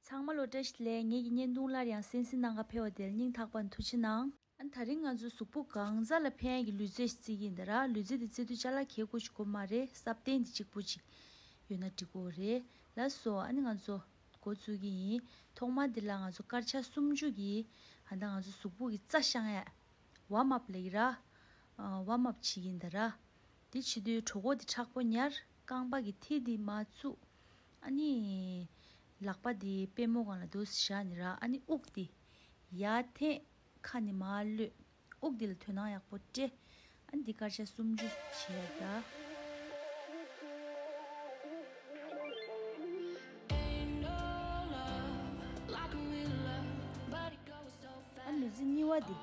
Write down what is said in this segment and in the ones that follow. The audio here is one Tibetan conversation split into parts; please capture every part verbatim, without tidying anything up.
ཚང་མ་ལ་བཀྲ་ཤིས་བདེ་ལེགས། ངེད་ཀྱི་བརྙན་ཐུང་སླར་ཡང་གསན་གཟིགས་གནང་ག་ཕེབས་པ་དེར་སྙིང་ཐག་པ་ནས་ཐུགས་རྗེ་གནང་། ཨ་ནི་དེ་རིང་ང་ཚོ་གཟུགས་པོ་གང་ག་ལ་ཕན་ཡག་གི་ལུས་རྩལ་ཞིག་རྩེ་གི་ཡིན་ད་ར། ལུས་རྩལ་དེ་རྩེ་དུས་ཅ་ལག་གས་དགོས་ཤིག་དགོས་མ་རེད། སྲབ་གདན་དེ་གཅིག་པོ་ཅིག་ཡོད་ན་འགྲིག་གི་རེད། ལགས་སོ། ཨ་ནི་ང་ཚོ་འགོ་བཙུགས་ཀྱི་ཡིན། ཐོག་མ་འདི་ལ་ང་ཚོ་སྐར་ཆ་སུམ་ཅུ་གི་ཨ་ད་ང་ཚོ་གཟུགས་པོ་གི་རྩ་བཤང་ཡག་ཝརམ་ཨབ་ལབ་ཀྱི་ར། ཨ་ཝརམ་ཨབ་བྱེད་ཀྱི་ཡིན་ད་ར། དེ་བྱེད་དུས་གྲོད་ཁོག་དེ་མཁྲེགས་པོ་ཉར། རྐང་པ་གི་མཐིལ་དེ་མར་བཙུགས། ཨ་ནི་ལག་པ་དེ་པུས་མོ་སྒང་ལ་འདུག་སེ་བཞག་ནས་ར། ཨ་ནི་དབུགས་དེ་ཡར་འཐེན། ཁ་ནས་མར་གློད། དབུགས་དེ་ལ་དོ་སྣང་ཡག་པོ་སྤྲད། ཨ་ནི་འདི་སྐར་ཆ་སུམ་ཅུ་བྱེད་ཡག་ར། ཨ་ནི་ལུས་རྩལ་གཉིས་པ་འདི།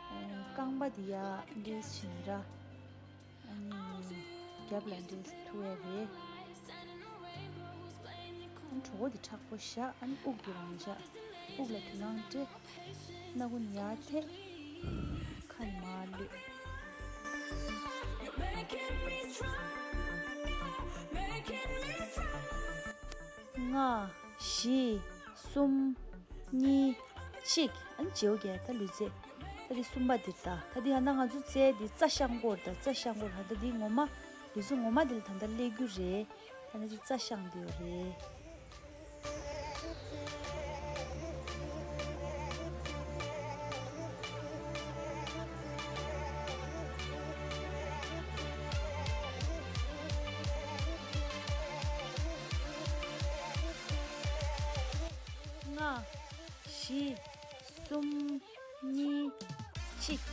ཨ་རྐང་པ་འདི་ཡར་འདྲེས་བྱས་ནས་ར། ཨ་ནི་རྒྱབ་ལ་འདྲེས་ཐུག་ཡག་རེད། ཨ་ནི་གྲོད་ཁོག་འདི་མཁྲེགས་པོ་བཞག་ཨ་ནི་དབུགས་འདི་རང་བཞག་དབུགས་ལ་དོ་སྣང་སྤྲད། སྣ་ཁུག་ནས་ཡར་འཐེན། ཁ་ནས་མར་གློད། ལྔ། བཞི། གསུམ། གཉིས། གཅིག་ཨ་ནི་བརྗེ་པོ་རྒྱག་ད་ལུས་རྩལ། ད་འདི་གསུམ་པ་འདི་ད། ད་འདི་ཡང་ན་ང་ཚོ་རྩལ་འདི་རྩ་བཤང་གི་ཡོད་རེད། ད་རྩ་བཤང་གི་ཡོད་རེད། ད་འདི་ངོ་མ་ལུས་རྩལ་ངོ་མ་འདི་ལ་ད་ལྟ་སླེབས་རྒྱུ་རེད། ད་ནི་འདི་རྩ་བཤང་འདི་ཡོད་རེད། ལྔ། བཞི། གསུམ། གཉིས། གཅིག་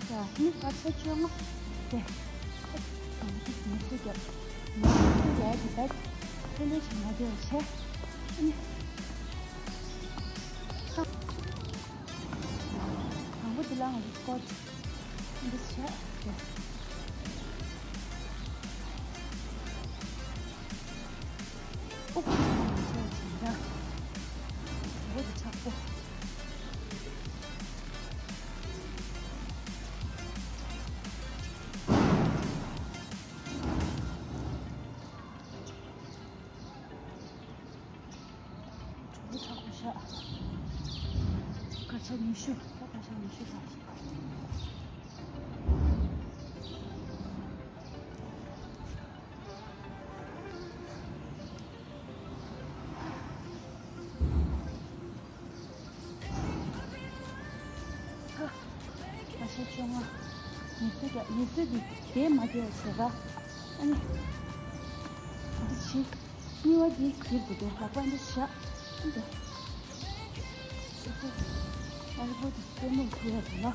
ད་ནི་སྐར་ཆ་བཅོ་ལྔ་དེ། ང་ཚོས་ངལ་གསོ་རྒྱབ། ངལ་གསོ་རྒྱག་གི་ད་ལྷོད་ལྷོད་བྱས་མ་བསྡད་པ་བྱས། ཨ་ནི། དང་པོ་འདི་ལ་ང་ཚོ་སྐོར་འདི་བྱས། ཨོ། འོ་དེ་ཆག་པོ། གྲོད་པ་ཆག་པོ་ཤ། སྐར་ཆ་ཉི་ཤུ། ད་སྐར་ཆ་ཉི་ཤུ་ལྷག་ཞིག་ཁ་ཤས་བཅོ་ལྔ། ངལ་གསོ་རྒྱག་ངལ་གསོ་འདི་བསྡད་མ་བསྡད་བྱས་ར། ཨ་ནི། འདི་བྱེད། གཉིས་པ་འདི་འདིར་འདུག་གས། ལག་པ་འདི་བཞག་ཨ་འདི། ཨ་ནི་པོ་འདི་པུས་མོར་ཐུག་ཡ་འདུག་ན།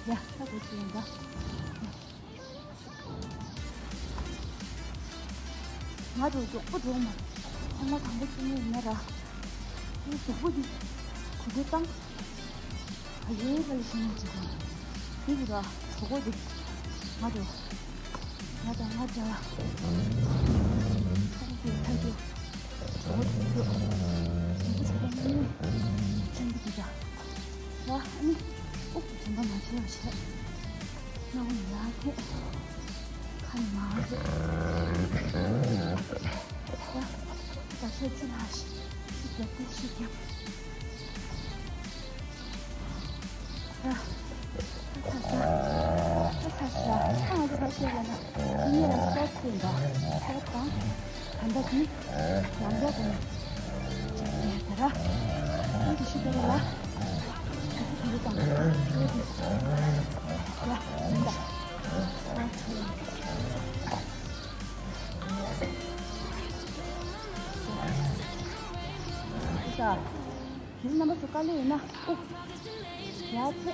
ཡ་ད་གོ་ཚུལ་ཡིན་ད། ང་ཚོ་མགྱོགས་པོ་འགྲོ་མ། ཚང་མ་དང་པོ་བཙུགས་ནས་ཡིན་ན་ར། ངའི་གཟུགས་པོ་འདི་གུ་དེ་བཏང་། ཨ་ཡེ་ལ་ལ་ཤེས་ནས་བྱེད་དགོས། འདི་གི་ར་གྲོད་ཁོག་འདི། ང་ཚོ། ང་དང་ང་འདྲ། ཁོང་གི་ཚ་གི། གྲོད་ཁོག་འདི་འདུག་ང་ཚོ་གྲོད་ཁོག་ནི། ཅན་འདི་གི་ར། ཡ། ཨ་ནི། ཨུག་གི་དྲན་པ་མ་བྱེད་པ་བྱས། སྣ་ཁུག་ཡར་འཐེན། ཁ་ནས་མར་བླུགས། ཡ། ད་ཤོད་ཅི་ལ་ཤི། ཤི་རྒྱབ་ཏུ་ཤི་རྒྱབ། ཡ། ད་ཚ་ས། ད་ཚ་ས། ད་ང་ཚོ་ད་ཤོད་ལ་ན། འདི་ནས་ལ་སྟོབས་ཟིན་པ། ཚ་དང་། ད་ལྟ་འདི། ཡང་བསྐྱར་དགོས། ཅིག་ཟེར་ད་ར། ཨ་འདི་ཤི་བ་ལ། ད་འདི་དང་། ཡ། ཡིན་ད། ས། དེ་རྣམ་པ་ཚོ་དཀའ་ལས་ཡོད་ན། ཨུ། ཡ་ཐེ།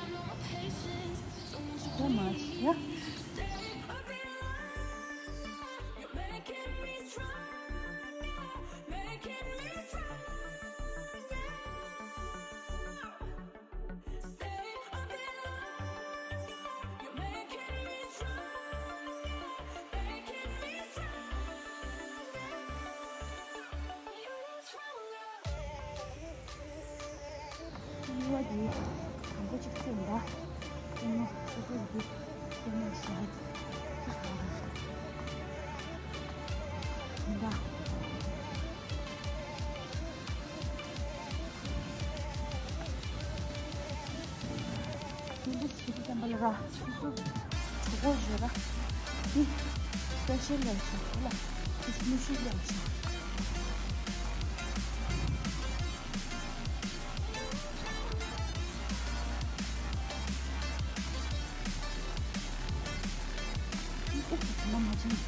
ཁོ་མ་ཡ། You're making me stronger, making me ཨ་ནི་བ་འདི་དང་པོ་གཅིག་བཙེམ་ད། ཨ་ནི་སོ་སོ་འདི་ལྟད་མོ་བཞག་གི་འདུག་འདི་འདྲ་ཞིག་བསམ་པ་ལ་ར་སོ་སོ་གྲོད་ཁོག་ཞོ་ར་འདི་སྤེ་ཤལ་ལས་བྱུང་ལ་འདི་སྨི་ཤུགས་ལས་བྱུང་། འདི་ཨུ་ཚུགས་མ་མ་བྱུང་།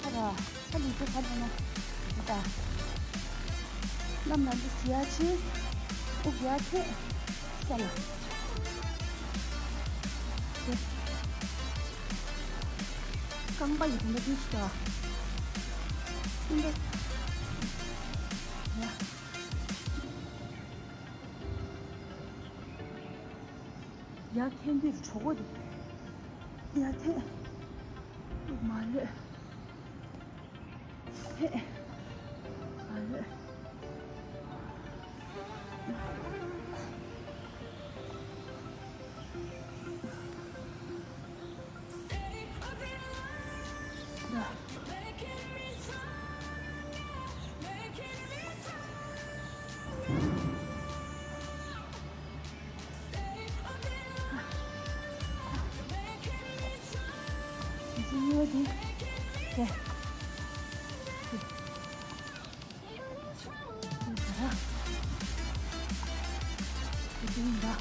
ཨ་ར། ཨ་ལུས་པོ་ཕར་ལ་ན། འདི་ད། གནམ་ལ་འདི་ཟི་ཡ་ཆེ། དབུགས་ཡར་འཐེན། ས་ལ། དེ། རྐང་པ་ཡི་དུམ་པ་བདུན་ཞིག་ད། ཨིན་པ། ཡ། ཡར་འཐེན་དུས་གྲོད་ཁོག་འདི། ཡར་འཐེན། དབུགས་མ་ལྷོད། ཧེ། ཨ་ལེ། ང་ཚོ་གཉིས་པ་དེ། དེ། དེ། དེ་ཟེར་ར། དེ་དེ་ཡིན་ད། དེ་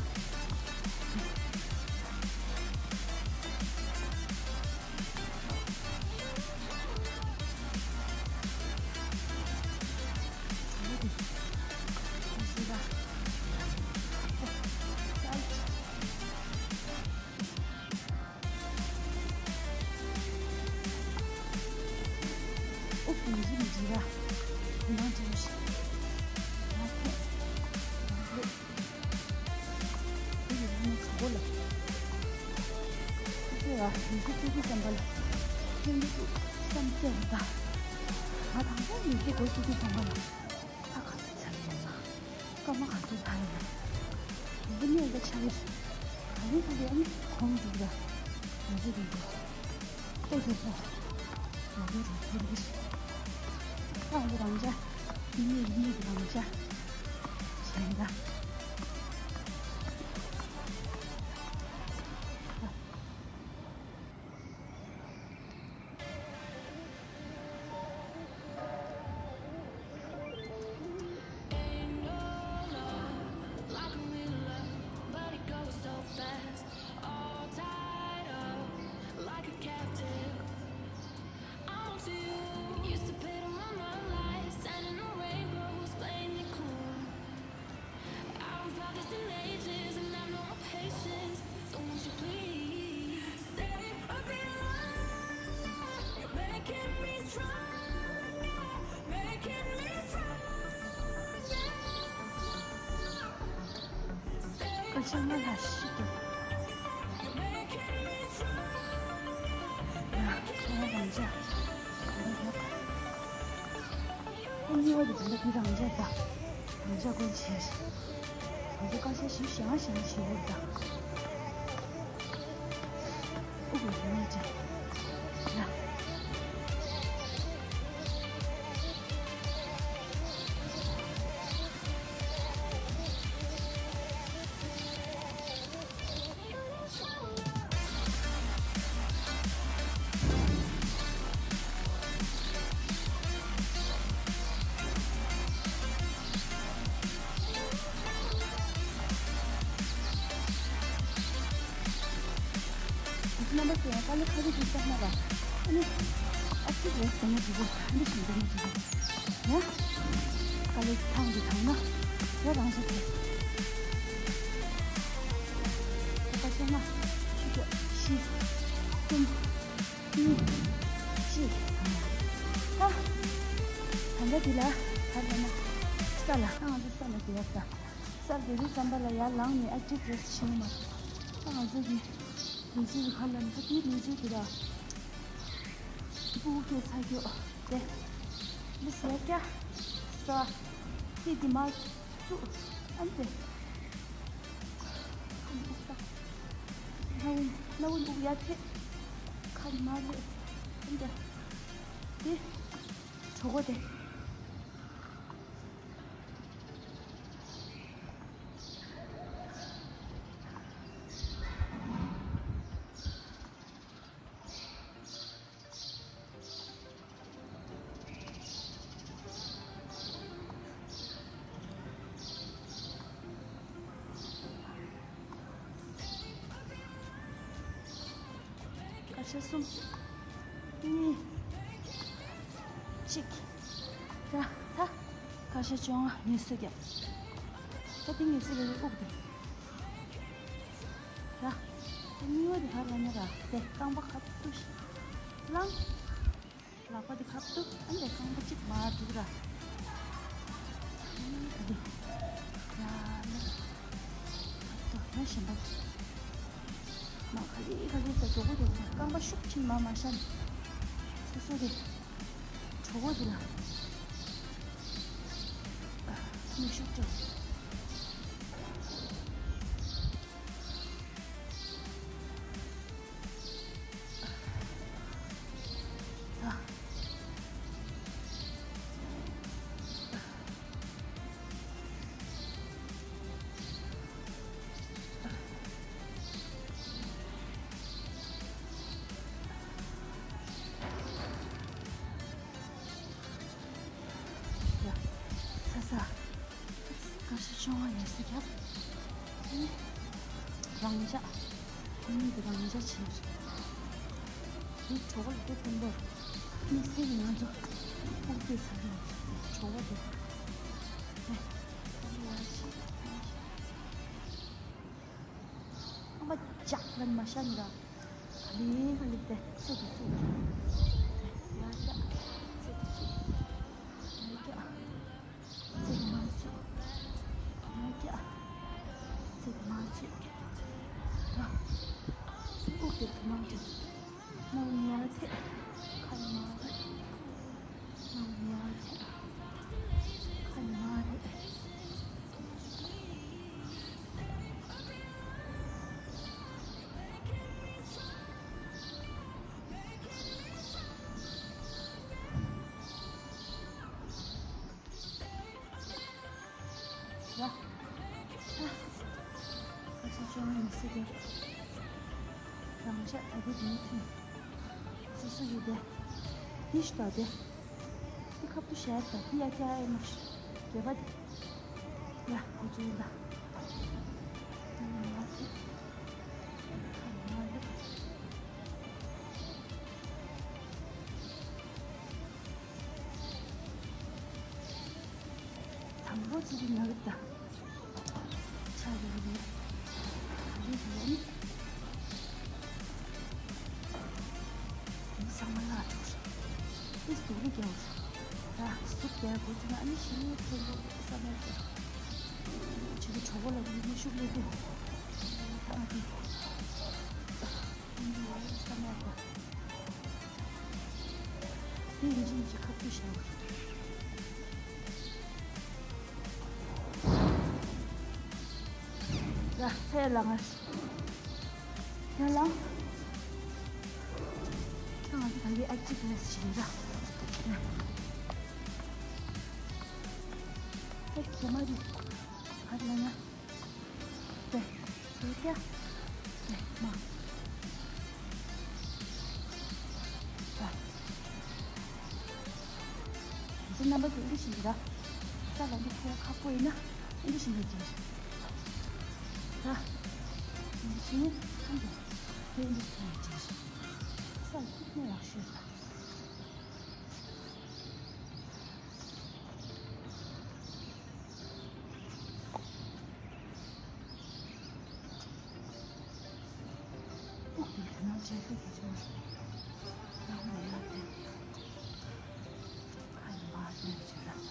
དེ་ཟེར་ར། ཨོ་ཀུན་གཞི་མི་འཇིགས་ར། ཁོ་རང་ཅི་རུ་ཞིག་ང་ཐོག་ང་ལོས། དེ་ཡི་རིང་ནས་གྲོད་ཁོག་ལ། ཁོ་ཚོས་ར་མི་ཚེ་སྐྱེལ་དུས་ཙམ་པ་ལ། ཁྱེད་འདི་ཚོ་བསམ་ཚད་རེད་ད། ང་དང་པོ་མི་ཚེ་འགོ་བཙུགས་དུས་ཙམ་པ་ལ། ད་ག་ཚོད་ཚར་ཡོད་ན། སྐར་མ་ག་ཚོད་ཚར་ཡོད་ན། དེ་ནས་ད་ཆ་ལ་ག་ལེ་ག་ལེ་ཨ་ནི་གོམ་འགྲོ་གི་ར། ང་ཚོ་དེ་ཚོ་ལྟོ་རྒྱག་པོ། ང་ཚོ་རུ་ཚོར་གི་རེད། ད་ང་ཚོ་རང་ཅག་མི་ནས་མི་ནས་རང་ཅག་གཞན་དག Ain't no love like a real love, but it goes so fast. All tied up like a captive. I'm on to you. Used to pay to run my life, standing on rainbows, playing it cool. I haven't felt this in ages, and I've no more patience. So won't you please stay a bit longer? You're making me stronger, making me stronger. Stay སྐད་ཆ་སྔ་ལ་ཤི་འདུག You're making me stronger, ཡ། ཁྱེད་རང་ཅག་ཁོ་གཉིས་པ་དེ་དེ་འདྲ་དེ་རང་འཇགས་ད། རང་འཇགས་སྐོར་བྱས། ང་ཚོ་སྐར་ཆ་བཞི་བཞག་བཞག་བྱེད་འོ་ད། ཨུ་གུ་དེ་ནས་ཅག་ཡ། རྣམ་པ་ཚོས་དཀའ་ལས་ཁག་པོ་ཞིག་བརྒྱབ་ན་ར། ཨ་ནི། ཨ་ཙི་རེ་ཟ་ན་འགྲིག་གི། ཨ་འདི་བཞིན་འགྲོ་ན་འགྲིག་གི། ཡ། དཀའ་ལས་ཐང་གི་ཐང་ན། ཡ་རང་ཤི་ཚེ། ད་ཆ་ དེ་ལ་ཧ་ལས་ན་ས་ལ་ང་ཚོ་ས་ལ་དེ་ཡག་ད། ས་དེ་རིགས་ཙམ་པ་ལ་ཡར་ལངས་ནས་ཨེག་ཊིབ་རེ་སི་ཊི་བྱེད་ཡོང་མ། ད་ང་ཚོ་གི་ལུས་རྩལ་གྱི་ཧ་ལས་ན་ད་དེའི་ལུས་རྩལ་དེ་ལ་སྤུ་གུ་སྐྱེས་ཚར་རྒྱུ་དེ་མི་ཟེར་ཀྱ་ས་དེ་དེ་མ་སུ་ཨན་དེ། ཁམ་ཨུག་ཏག་ཁམ་ན་བུན་ཨུག་ཡ་ཐེ། ཁམ་མ་རེད་ཨན་དེ། དེ་གྲོད་ཁོག་དེ། ཀ་ཤ་གསུམ། གཉིས། གཅིག་ར། ད་ཀ་ཤ་བཅོ་ལྔ་ངལ་གསོ་རྒྱབ། ད་འདི་ངལ་གསོ་རྒྱབ་ཀྱི་དབུགས་དེ། ར། ད་གཉིས་པ་དེ་ག་རེ་ལབ་ན་ར་དེ་རྐང་པ་ཁ་ཐུག་ཤིག་ལངས། ལག་པ་དེ་ཁ་ཐུག་ཨ་ནི་རྐང་པ་གཅིག་མར་འགྲོ་ར། ཨ་ནི་ད་དེ་ཡ་ལ་ཁ་ཐུག་ཡ་གཞན་པ་དེ་མ་ག་ལེ་ག་ལེ་ད་མགྱོགས་པོ་དེ་རྐང་པ་ཤུགས་ཆེན་མ་མ་ཤ་ནི་སོ་སོ་དེ། གྲོད་ཁོག་དེ་ལ་ནུས་ཤུགས་སྤྲད། ཡ། ས་ས། ཀ་ཤ་བཅོ་ལྔ་ཡོད་ས་རྒྱབ། རང་འཇགས། ཁོ་གཉིས་ཀྱི་རང་འཇགས་བྱས། དེ་གྲོད་ཁོག་ལ་དེ་ཕུང་པོར། དམིགས་བསལ་གྱི་ང་ཚོ་དབུགས་སྐྱེས་ཚར་ཡོད་ཚེ་གྲོད་ཁོག་དེ། ཨེ། ཁོ་ཡར་ཕྱིན། ཨ་མ་ལྕགས་ལ་མ་ཤ་ནི་ར། ག་ལེ་ག་ལེ་དེ་ཚེ་དེ་ཚེ། ཡ་ཤ་ཚེ་དེ་ཚེ། ཡ་ཤ་ཚེ་དེ་མ་ཚེ། ཡ་ཤ་ཚེ་དེ་མ་ཚེ། ར། དབུགས་དེ་དེ་མ་ཚེ། ནང་ཡ་ཚེ། ཁ་ལ་མ་ཚེ། ནང་ཡ་ཚེ། ཁ་ལ་མ་ཚེ། ཡ། ཨ། ཁ་ཤས་ཅང་མི་སྲིད་དེ། རང་ཤ་ཨ་དེ་དེ་མཐུན། སོ་སོ་ཡི་དེ། དེ་ཤི་ད་དེ། དེ་ཁབ་ཏུ་ཤར་ད་དེ་ཡ་ཀྱ་ཨེ་མ་ཤི། རྒྱལ་བ་དེ། ཡ་ཁོ་ཚོ་ཡིན་ད། དེ་ཡ་ཀྱ། ཁ་ཡ་ཀྱ། དང་པོ་ཅི་རིགས་ན་རིགས་དང་། ཆ་རིགས་རེད། རིགས་རེད། འདི་ཚང་མ་ལ་འགྲོ་རེད། འདི་སྡུག་རུ་རྒྱག་རེད། ད་སྡུག་རྒྱག་དགོས་ཀྱི་ན་ཨ་ནི་ཞི་མོ་ཐོན་འགྲོ་བསམ་ཡག་རེད། ཁྱེད་ཀྱི་གྲོད་ཁོག་ལ་ཡིན་ན་ཤུགས་ལས་དེ། ད་ཨ་དེ། འདི་ཡོད་བསམ་ཡག་རེད། དེ་ཡིན་གཅིག་མིན་གཅིག་ཁ་ཕྱེ་བཞག་ཡ། ཧེ་ལ་ང་། ཡ་ལ། ད་ང་ཚོ་ད་གིན་ཨེག་ཊིབ་རེ་སི་ཊི་བྱེད་ཀྱི་ཡོད་ར། ཧེ་ཁྱེད་མ་རེད། ཧ་ལ་ཡ། ཏེ། ཏེ་ཀྱ། ཏེ་མ། ཏ། ང་ཚོ་རྣམ་པ་ཚོ་ཨིན་ཇི་བྱེད་ཀྱི་ར། ས་ལ་འདི་ཁོ་ཁག་པོ་ཡིན་ན་ཨིན་ཇི་བྱེད་ཀྱི་ར། ཏ། ཨིན་ཇི་བྱེད་ན་ཁམས་པོ། ཏེ་ཨིན་ཇི་བྱེད་ཀྱི་ར། ས་ལ་ཐུག་ནས་ཡག་ཤོས་ར། ཨུ་དེ་ཚོ་ནང་ཆེན་ཤོས་དེ་ཚོ་ནང་མི་ཡོད་དེ། ཁ་ཡི་མ་ཡོད་ཅིག་ལ་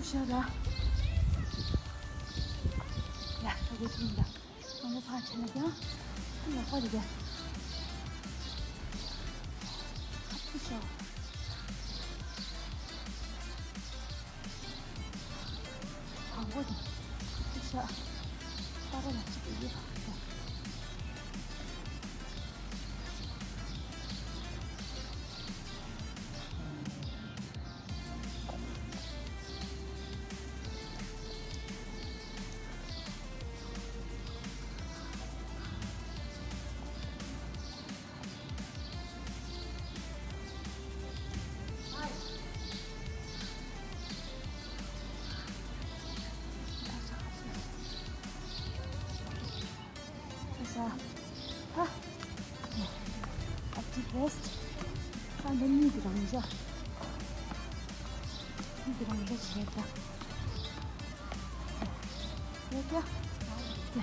ཤ་ར། ཡ། ད་གོ་ཚུན་ད། ང་ལ་ཕར་ཕྱིན་ན་ཀྱང་། ལག་པ་རེད་ཀྱང་། ཁ་ཐུག་ཤ། དང་པོ་དེ། ཤ། པ་ར་ལ་ཅིག་ཡོད། ས། ཧ། ཨ་ཏི་བེ་སི་ཊི། ཨ་འདི་གཉིས་ཀྱི་རང་འཇགས། གཉིས་ཀྱི་རང་འཇགས་བྱས་ད། ཡ་ཀྱ། ཡ།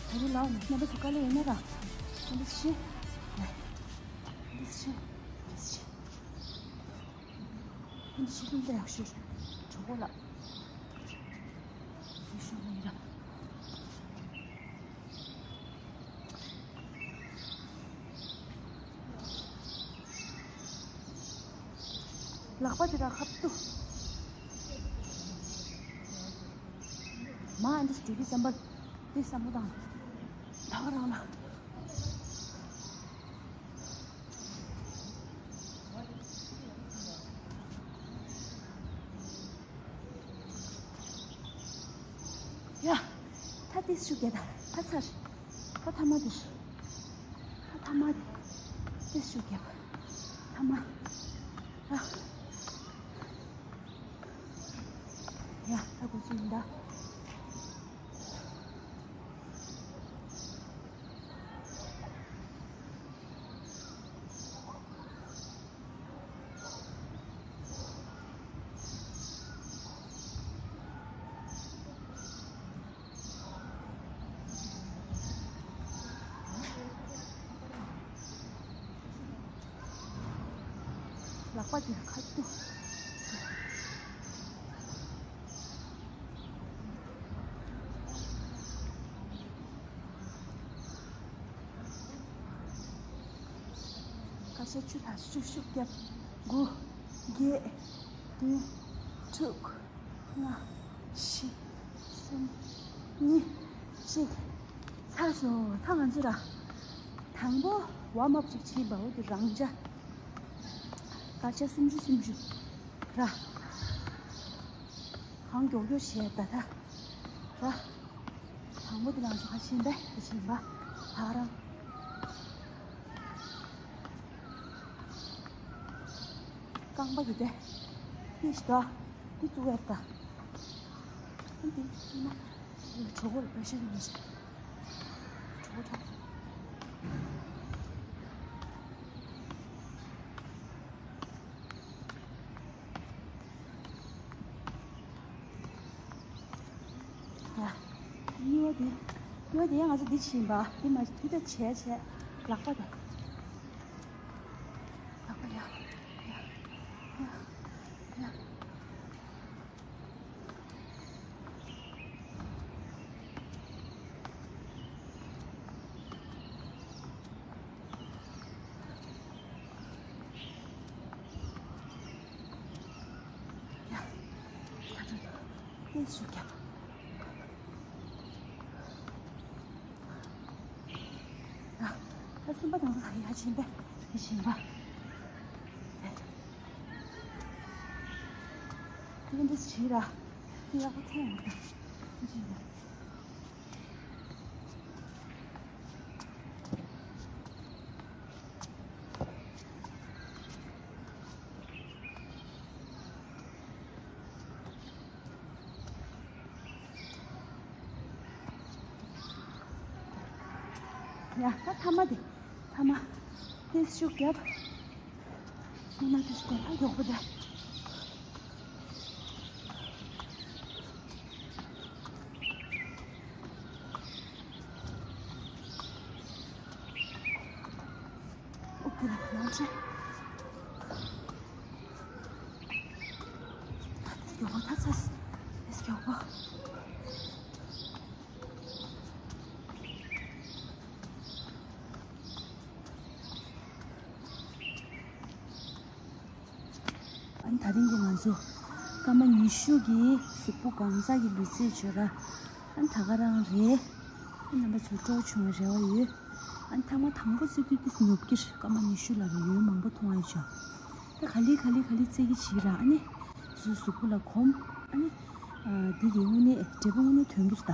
ད་རུང་ལའོ་མ་རྣམ་པ་ཚོ་དཀའ་ལས་ཡོད་ན་ར། རྣམ་པ་ཚོ་ཤེས། རྣམ་པ་ཚོ་ཤེས། རྣམ་པ་ཚོ་ཤེས། ཨ་ནི་ཤི་ལུང་ད་ཡག་ཤོས་གྲོགས་པོ་ལགས། ཤི་ཤོར་ནི་ར། ལག་པ་དེ་དང་ཁ་ཐུག་མ་ཨ་འདྲ་སྤྲོད་དུས་བསམ་པ་དེ་བསམ་བློ་བཏང་། ད་ག་རང་ལ། ཡ། ད་ཏིས་ཤུགས་རྒྱག་ད། ད་ཚར། ད་ཐ་མ་དེ། ད་ཐ་མ་དེ། ཏིས་ཤུགས་རྒྱག་ཐ་མ། ཨ། ཡ། ད་འགོ་ཚུགས་ཡིན་ད། ལག་པ་འདིར་ཁ་ཐུག་ཁ་ཤས་ཆུ་ལ་ཤུབ་ཤུབ་བརྒྱབ། དགུ། བརྒྱད། བདུན། དྲུག་ལྔ། བཞི། གསུམ། གཉིས། གཅིག་ཚར་སོང་། ད་ང་ཚོ་ར། དང་པོ་ཝརམ་ཨབ་ཅིག་བྱེད་པ་འོ་དེ་རང་འཇགས། དགག་བྱ་སུམ་ཅུ་སུམ་ཅུ་ར། གང་མགྱོགས་མགྱོགས་བྱས་ད་ད་ར། དང་པོ་དེ་ལ་ང་ཚོ་ཁ་ཕྱིན་པས་དེ་ཕྱིན་པ་ད་རང་། རྐང་པ་གི་དེ། ཏིས་ད། ཏི་ཙུ་ཝེར་ད། ཏི་ཙུ་ན། གྲོགས་པོ་ལ་པེ་ཤེན་མི་ཤེས། གྲོགས་པོ་ཁྲག་ཡ། གཉིས་པ་དེ། གཉིས་པ་དེ་ཡང་ང་ཚོ་འདི་ཕྱིན་པ། འདི་མ་འདི་ད་བྱས་བྱས། ལག་པ་དེ། ལག་པ་ཡ། ཡ། ཡ། ཡ། ཡ། ས་ཁྲ་ཏོག་ཏོག་ཏིས་ཤུགས་རྒྱབ། ཡ། ད་གསུམ་པ་དང་ས་ཡ་ཕྱིན་པས་དེ་ཕྱིན་པ། དེ་འདྲ་བྱེད་ར། དེ་ཡག་པོ་ཐོན་ཡོང་ད། དེ་བྱེད་ར། ཡ། ད་ཐ་མ་དེ། ཐ་མ། ཏིས་ཤུགས་རྒྱབ། ང་ན་ཏིས་དེ་ལ་མགྱོགས་པོ་དེ། ཨོ་ཀེ་ལ་ནང་ཆེ། མགྱོགས་པོ་ད་ཚ། ཨེས་མགྱོགས་པོ། ཨ་ནི་ད་རིང་གི་ང་ཚོ་སྐར་མ་ཉི་ཤུ་གི་གཟུགས་པོ་གང་ཟག་གི་ལུས་རྩལ་བྱོས་ར། ཨ་ནི་ད་ག་རང་རེད། ཨ་རྣམ་པ་ཚོ་སྤྲོ་བྱུང་བའི་རེ་བ་ཡོད། ཨ་ནི་ཐེངས་མ་དང་པོ་རྩེ་དུས་ཏིས་ནུབ་ཀྱིར་སྐར་མ་ཉི་ཤུ་ལ་རེ་ཡོད་མང་པོ་མཐོང་ཨེ་ཆོག་ད་ག་ལེ་ག་ལེ་ག་ལེ་རྩེ་གི་བྱེད་ར། ཨ་ནི་ཚོ་གཟུགས་པོ་ལ་གོམས། ཨ་ནི་འདི་གི་དངོས་གནས་འབྲས་བུ་དངོས་གནས་ཐོན་གྱིར་ད།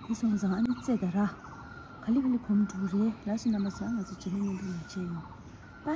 དེ་སོང་ཙང་ཨ་ནི་རྩེ་ད་ར། ག་ལེ་ག་ལེ་གོམས་འགྲོ་རེད། ལགས་སོ་རྣམ་པ་ཚོ། ང་ཚོ་རྗེས་མའི་བརྙན་ཐུང་ནང་མཇལ་ཡོང་། པ།